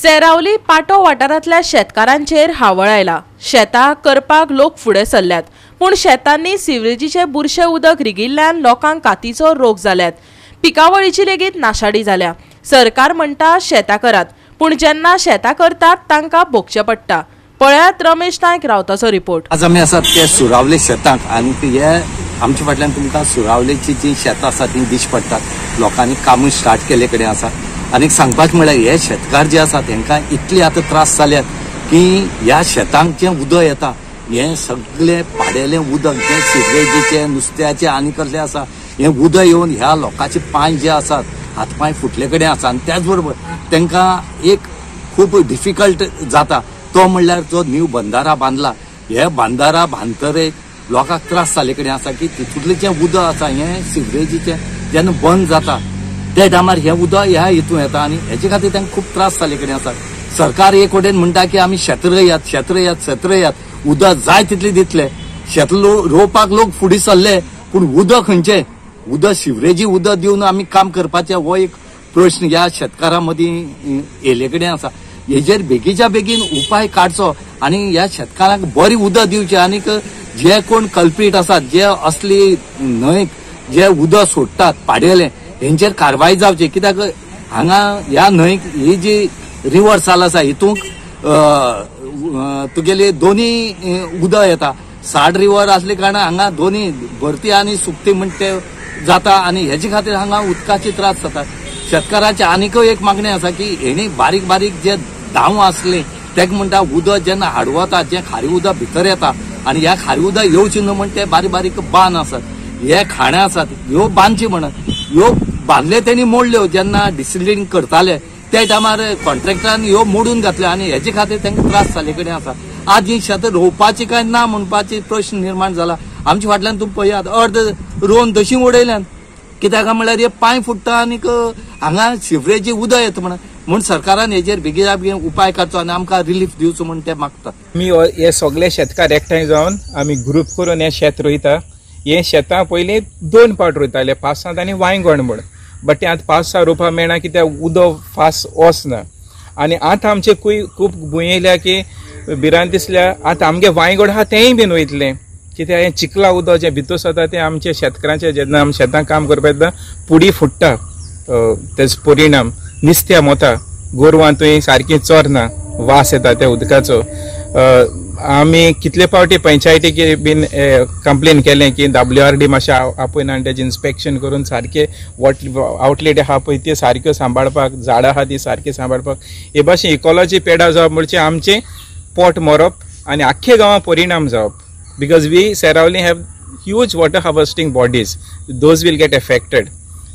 सेरावली पाटो वाठारांतल्या शेतकारांचेर हावळ आयला. शेतां करपाक लोक फुडें सरल्यात, पूण शेतांनी सिवरेजीचे बुरशे उदक रिगिल्ल्यान लोकांक कातीचो रोग जाल्यात. पिकावळीची लेगीत नाशाडी जाल्या. सरकार म्हणटा शेतां करात, पूण जेन्ना शेतां करतात तांकां भोगचें पडटा. पळयात रमेश नायक रावताचो रिपोर्ट. आज आमी आसात ते सुरावले शेतांक आनी हे आमच्या फाटल्यान तुमकां सुरावलेची जी शेतां आसा ती दिश्टी पडटात. लोकांनी कामूय स्टार्ट केल्ले कडेन आसा. आनी सांगपाचें म्हळ्यार हे शेतकार जे आसात हेंकां इतले आतां त्रास जाल्यात की ह्या शेतांक जें उदक येता हें सगळें पाडेलें उदक जें सिवरेजीचें, नुस्त्याचें आनी कसलें आसा हें उदक येवन ह्या लोकांचे पांय जे आसात हात पांय फुटले कडेन आसा. आनी त्याच बरोबर तांकां एक खूब डिफिकल्ट जाता तो म्हणल्यार जो न्यू बंदारा बांदला, हे बंदारा बांदतरे लोकांक त्रास जाल्ले कडेन आसा की तितूंतलें जें उदक आसा हें सिवरेजीचें जेन्ना बंद जाता त्या टायमार हें उदक ह्या हितून येता आनी हेजे खातीर तांकां खूब त्रास जाल्ले कडेन आसा. सरकार एक वटेन म्हणटा की आमी शेत रोयात, शेत रोयात, शेत रोयात, उदक जाय तितलें दितले. शेत रोवपाक लोक फुडें सरले, पूण उदक खंयचें, उदक सिवरेजी उदक दिवन आमी काम करपाचें हो एक प्रश्न ह्या शेतकारां मदीं येयल्ले कडेन आसा. हेजेर बेगीच्या बेगीन उपाय काडचो आनी ह्या शेतकारांक बरें उदक दिवचें. आनीक जे कोण कल्पीट आसात, जे असली न्हंयक जे उदक सोडटात पाडेलें, हेंचेर कारवाय जावची. कित्याक हांगा ह्या न्हंयक ही जी रिवर चाल आसा हितूंक तुगेली दोनी उदक येता. साड रिवर आसले कारणान हांगा दोनी भरती आनी सुकती म्हण ते जाता आनी हेजे खातीर हांगा उदकाचे त्रास जाता. शेतकारांची आनीकय एक मागणी आसा की हेणी बारीक बारीक जे दाव आसले तेका म्हणटा उदक जेन्ना हाडवता जें खारी उदक भितर येता आनी ह्या खारी उदक येवचें न्हू म्हण ते बारीक बारीक बांद आसात, हे खाणे आसात, ह्यो बांदची म्हणून ह्यो बांदले तेणी मोडल्यो. जेन्ना डिसिलिंग करताले त्या टायमार कॉन्ट्रॅक्टरान ह्यो मोडून घातल्यो आनी हेजे खातीर तांकां त्रास जाल्ले कडेन आसा. आज ही शेतां रोवपाची काय ना म्हणपाची प्रश्न निर्माण जाला. आमच्या फाटल्यान तुमी पळयात अर्द रोवन तशी उडयल्यान, कित्याक म्हणल्यार हे पांय फुट्टा आनीक हांगा सिवरेजी उदक येता म्हणून. म्हूण सरकारान हेजेर बेगीना बेगीन उपाय काडचो आनी आमकां रिलीफ दिवचो म्हूण ते मागतात. आमी हे सगळे शेतकार एकठांय जावन आमी ग्रुप करून हे शेत रोयता. हे शेतां पयलीं दोन पावट रोयताले, पावसांत आनी वांयगण म्हूण. बट तें आतां पावसा रोवपाक मेळना कित्याक उदक फास्ट वचना. आनी आतां आमचे खूब भूंय येयल्या की भिरांत दिसल्या आतां आमगे वांयगण आहा तेंय बीन वयतलें कित्याक हें चिखला उदक जें भितर सरता तें आमच्या शेतकारांचें जेन्ना आमी शेतां काम करपाक येता पुडी फुट्टा, तेजो परिणाम निस्त्या मोता, गोरवां थंय सारकीं चरना, वास येता त्या उदकाचो. आमी कितले फावटी पंचायतीक बीन कंप्लेन केलें की WRD मातशें आपोवन आनी तेजें इन्स्पेक्शन करून सारकें आवटलेट आहा पळय त्यो सारक्यो सांबाळपाक, झाडां आहा ती सारकी सांबाळपाक. हे भाशेन इकॉलॉजी पेडा जावप म्हणजे आमचें पोट मरप आनी आख्खे गांवां परिणाम जावप. Because we Seraulim have huge water harvesting bodies, those will get affected.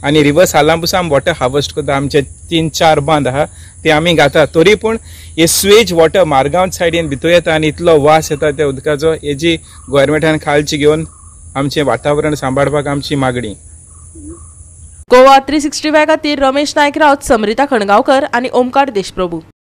आनी रिवर सालांबुसा आमी वॉटर हार्वेस्ट करता, आमचे 3-4 बांद आहा ते आमी घाता, तरी पूण हे स्वेज वॉटर मारगांव सायडीन भितर येता आनी इतलो वास येता त्या उदकाचो. हेजी गोवोरमेंटान काळजी घेवन आमचें वातावरण सांबाळपाक आमची मागणी. गोवा 365 खातीर रमेश नायक राऊत, समरिता खणगांवकर आनी ओमकार देशप्रभू.